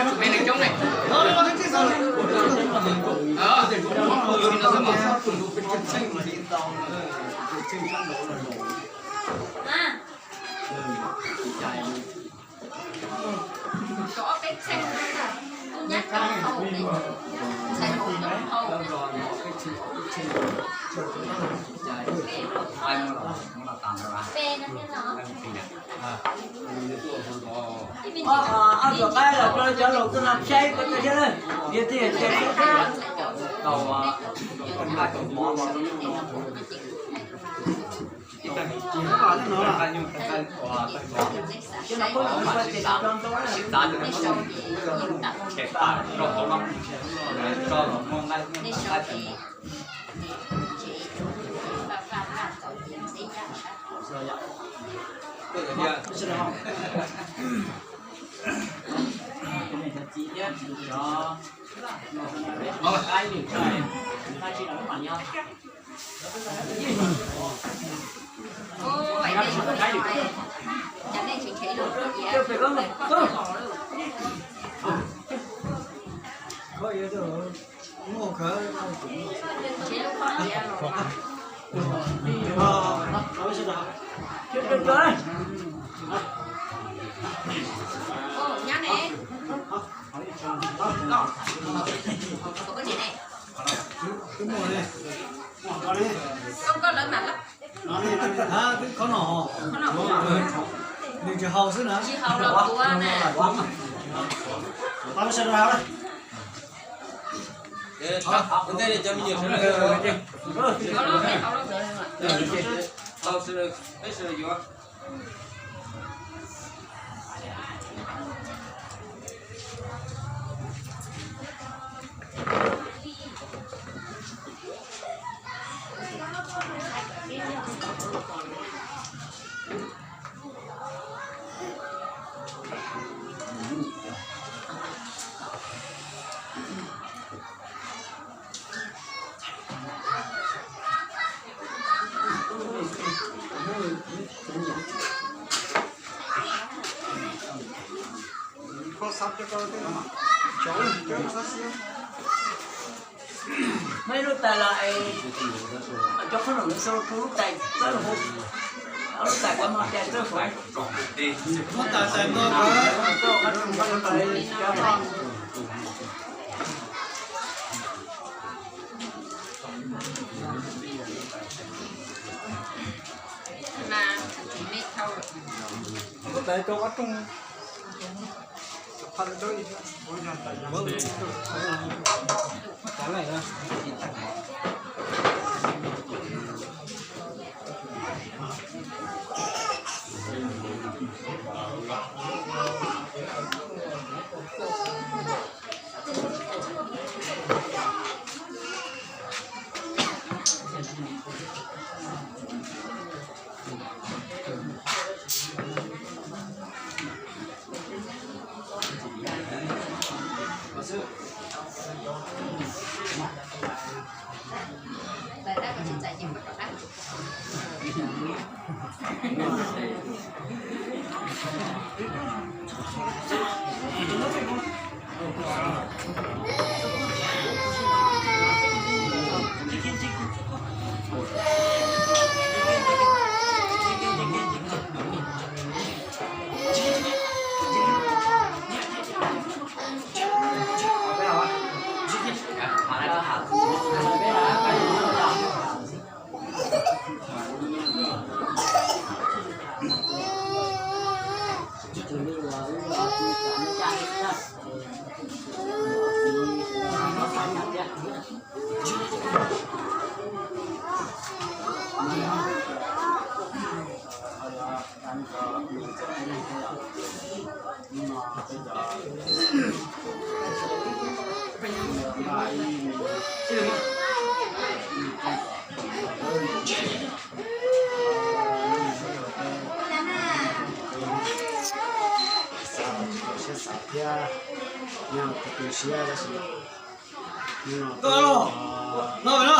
Peb neeg coob ne. Ob tuam qaib los rau cov laus tuaj no saib koj tau thiab na. Yog tias Twb muaj ne. Twb khov no. Nws tsis haus xwb na. Muaj ib lub tais los es cov qhob noom xaus rau lub tais txawb los, ob lub tais kav mos tais txawb hauv. Muab tais tais nto. Muab tais rau ob rooj. Xav thiab, nyaj tus siab tab sis no, no.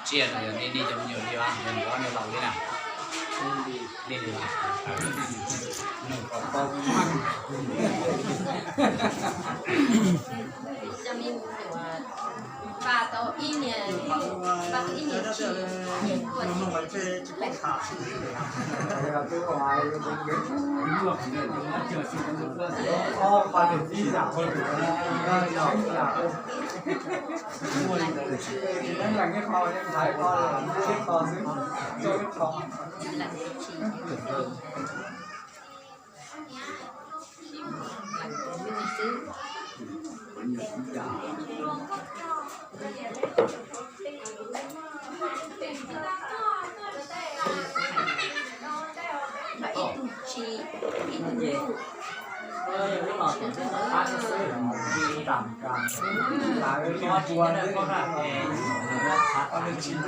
Tsiaj no yog nej, nej cov me nyuam li os, yog nws ob niag laus li na? Li li os. Nws kom tau mas. Txij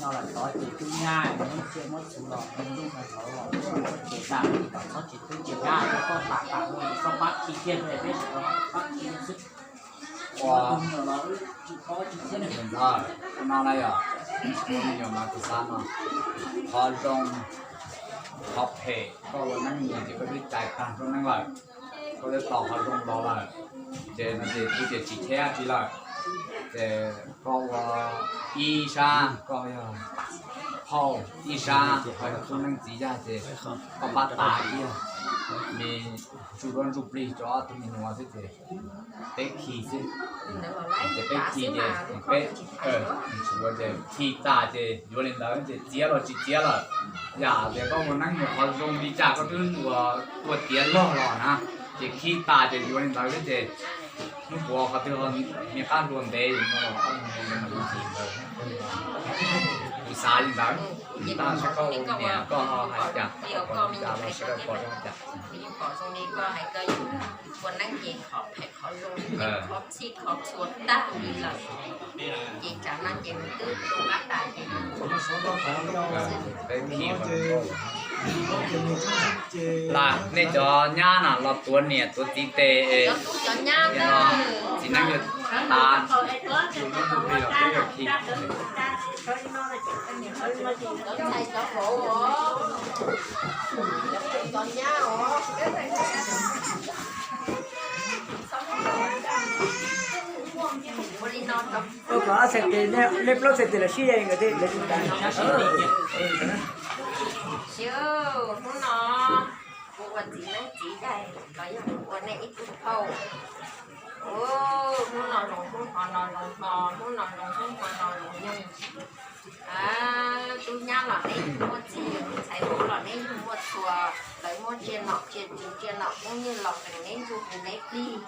no lawm tod ces tub nyab muab tsiaj muab txhuv los hu ntuj hu hauv los ua tsev tas, kom txhob tsis tub tsis nyab, koj pab pab ua, koj pab khi kiag peb sawv daws pab khi xwb. Ua no na yog ua me nyuam mas kuv xav no, qhov zoo, qhov phem koj ua neeb nyias ces koj twb cais tag rau neeb lawm, koj twb tau qhov zoo los lawm, ces no ces kuv tias tsis cheb dab tsi lawm, ces koj ua ib sab, koj yog phauj ib sab, ho yog tub neeb txiv yaj ces koj pab tas kiag, me ntsuj duab ntsuj plig rau ob tug me nyuam xwb ces peb khi xwb. Ces peb khi ces peb, ua ces khi tas ces yuav li ntawd ces txiav los tsis txiav lawm. Yam tias koj ua neeb mus qhov zoo li cas koj twb ua, ua tiav log los na, ces khi tas ces yuav li ntawd xwb ces hnub puav qhov twg ho niag qab hlua ntev no los koj mus ntxiv ntawd. Kuv xav li ntawd, tab sis koj ua niam koj ho hais cas, koj ua li cas los sawv daws pom zoo cas. Ua neeb ces qhov phem qhov zoo, qhov txhij qhov txhua tag li lawm. Ces tsam no ces nws twb tu qab tas ces nws, peb khi las nej cov nyab na los tuav niam tuav txiv tes, cov nyab no txiv neeb yuav tas, peb yuav khi. Cov ntxhais cov vauv os, cov nyab os. Ua li no, nej plaub txhais tes los sib nkawd thiab lawv tsis tas. Hnub no kuv ua txiv neeb txiv yaig los yog kuv ua nej ib tug phauj. Hnub no zoo hnub hmo no zoo hmo, hnub no zoo hnub hmo no zoo nyoog. Tub nyab los neb yug muaj txij, ntxhais vauv los neb yug muaj txhua, lawv muaj tsiaj nom tsiaj tswv tsiaj nom phooj ywg los qees neb ntsuj plig neb plig.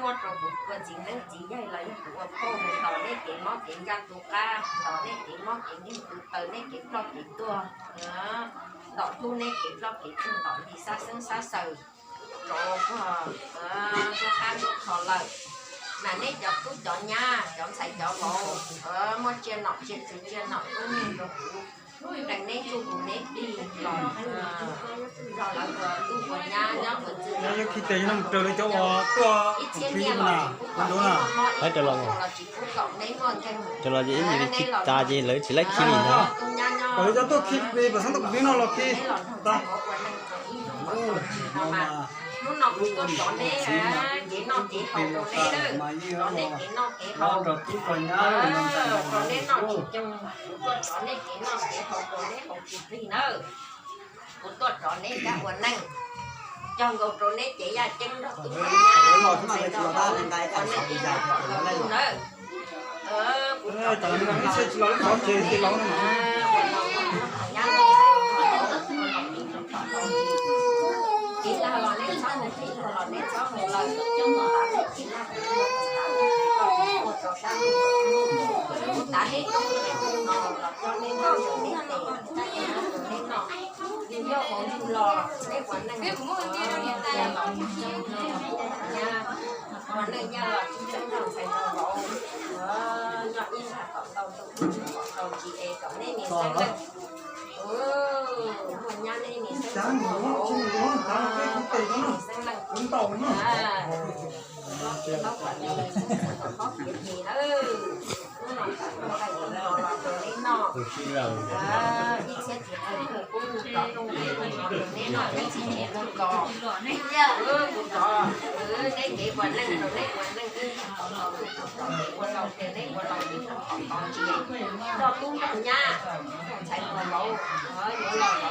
Muaj rau kuv ua txiv neeb txiv yaig los yog kuv ua phauj mus ntaus nej kev mob kev nkeeg tu qab, ntaus nej kev mob kev nkeeg tu taw, nej kev ploj kev tuag, ntaus hlub nej kev ploj kev tuag, ntaus li xab xeeb xab xaws rau pog, tuaj qab tuaj kho lawm. Mas nej cov tub cov nyab, cov ntxhais cov vauv, muaj tsiaj nom tsiaj tswv tsiaj nom phooj ywg rau kuv, qees neb ntsuj kuv neb plig los, Yog khi tes no mus raws li cov uas tuaj ib txhiab niaj los na, kuv ntuv na. Peb raws los, raws los ces ib nyuag li khi tas ces lawv tsis laib khi li ntag. Kom li cov tuaj khi pem pam xeeb tuaj pem no los khi tas. Hnub no kuv tuaj rov neb kev noj kev haus rau neb, rov neb kev noj kev haus, rau neb noj tsis coob, kuv tuaj rov neb kev noj kev haus rau neb haus tsis plig nawb. Kuv tuaj rov neb kab ua neej, cog nkaus rau neb cev yaj ceeb nrog tub rau nyab, ua neej ib yam kom tau ntuj nawb. Kuv rov neb los neb txhob mus, txiv lag los neb txhob mus, txiv lag los neb txhob mus lawm, coob mus tas neb txiv lag los neb txhob mus, txiv lag los neb txhob mus, kuv tav neb coob no los coj neb noj neb tes, neb noj, nws yog hauv yus los neb ua neej, ua neej yaj los tsis txeeb nrog ntxhais nrog vauv, nyob ib yam kom tau ntuj, kom tau tsis es kom neb niag xeeb leej, muaj nyab neb niag xeeb leej, muaj vauv neb niag xeeb leej, tau kom neb niag xeeb leej kom txhob fiav tes nawb. Hnub no kuv tuaj nqaij tus no los rau neb noj, ib txhiab txiv qeej kawg kub rov rooj nqaij tus no rau neb noj ib txhiab txiv qeej kub los. Kuv rov neb kev ua neej rau neb ua neej ib yam kom tau ntuj, kuv rov kev ua laus rau neb ua laus ib yam kom tau ntsis, nrog tub nrog nyab, nrog ntxhais nrog vauv, yuav los,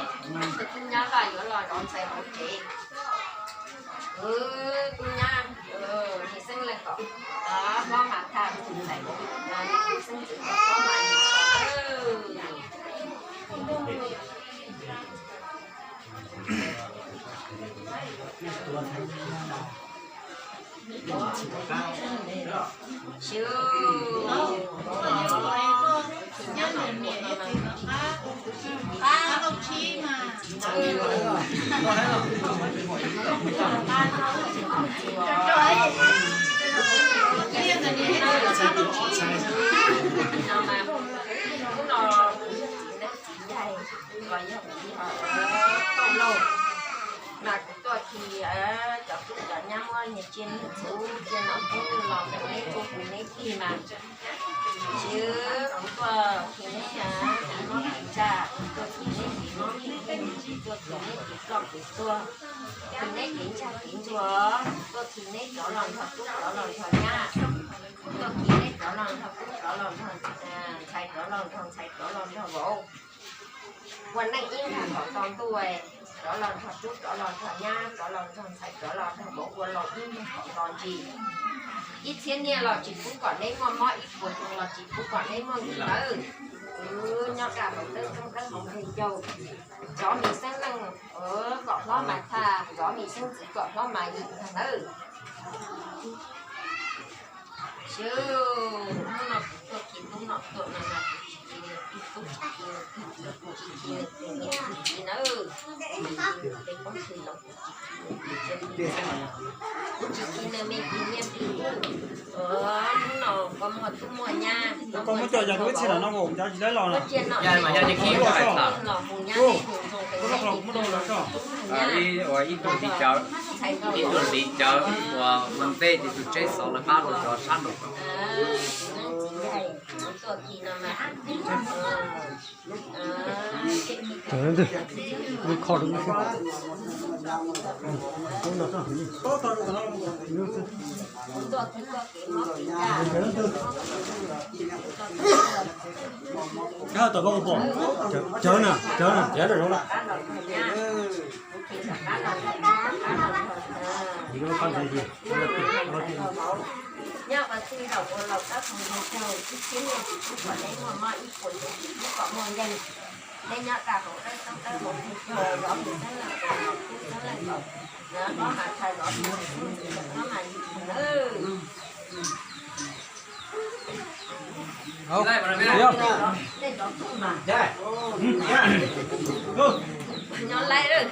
tub nyab vaj yuav los zov ntxhais hauv tsev. Tub nyab, niag xeeb leej kom hlob mas thaj, niag xeeb ntxwv kom hlob mas yig. Mas kuv tuaj khi cov tub cov nyab muab niag tsiaj niag txhu tsiaj nom tub los ntawm neb ua kuv neb khi mas, tsis, kuv tuaj khi neb kev mob kev ntsaj, tuaj khi neb kev mob kev nkeeg, tuaj khi neb kev ploj kev tuag, khi neb kev ntsaj kev ntsuag, tuaj khi neb rov los nrog tub rov los nrog nyab, tuaj khi neb rov los nrog tub rov los nrog ntxhais, rov los nrog ntxhais rov los nrog vauv. Ua neej ib yam kom tau ntuj, rov los nrog tub rov los nrog nyab, rov los nrog ntxhais rov los nrog vauv, ua laus ib yam kom tau ntsis. Ib txhiab niaj los tsis pub kom neb muaj mob, ib puas xyoo los tsis pub kom neb muaj nkeeg nawb. Wb nyob kaj mus dawb xoob dawb hauv nkeeg caug, zov me xeeb leej kom hlob mas thaj, zov me xeeb ntxwv kom hlob mas yig ntag nawb. Xyov, hnub no kuv tuaj khi tub no tuaj no mas kuv tsis khi nws, kuv tsis khi nws, kuv tsis khi nws, kuv tsis khi nawb. Kuv tsis khi nws me kwv niam tij tub. Hnub no koj muaj tub muaj nyab, koj muab coj yas rau ib txhia no, ncav tsis laib los na. Mus nyab los mus nyab, mus ntxoog pem tub mus nyab, ib tug hliv cawv, ib tug hliv cawv uas ua ntej ces tus tsheb xov lawv pab los zov sab nraud. Tuaj khi no mas, tuaj khi tuaj kev mob kev ntsaj, cawv na, cawv na, cawv na, zoo lawm. Nyob qhov twg zaum ua laus tab sis yog caug ib txhiab niaj tsis pub kom neb muaj mob, ib puas xyoo tsis pub kom muaj nkeeg. Neb nyob rau hauv dawb xoob dawb hauv nkeeg caug, zov me xeeb leej kom, tub xeeb leej kom, hlob mas thaj, zov me xeeb ntxwv kom hlob mas yig nawb. Nyob laij lawm.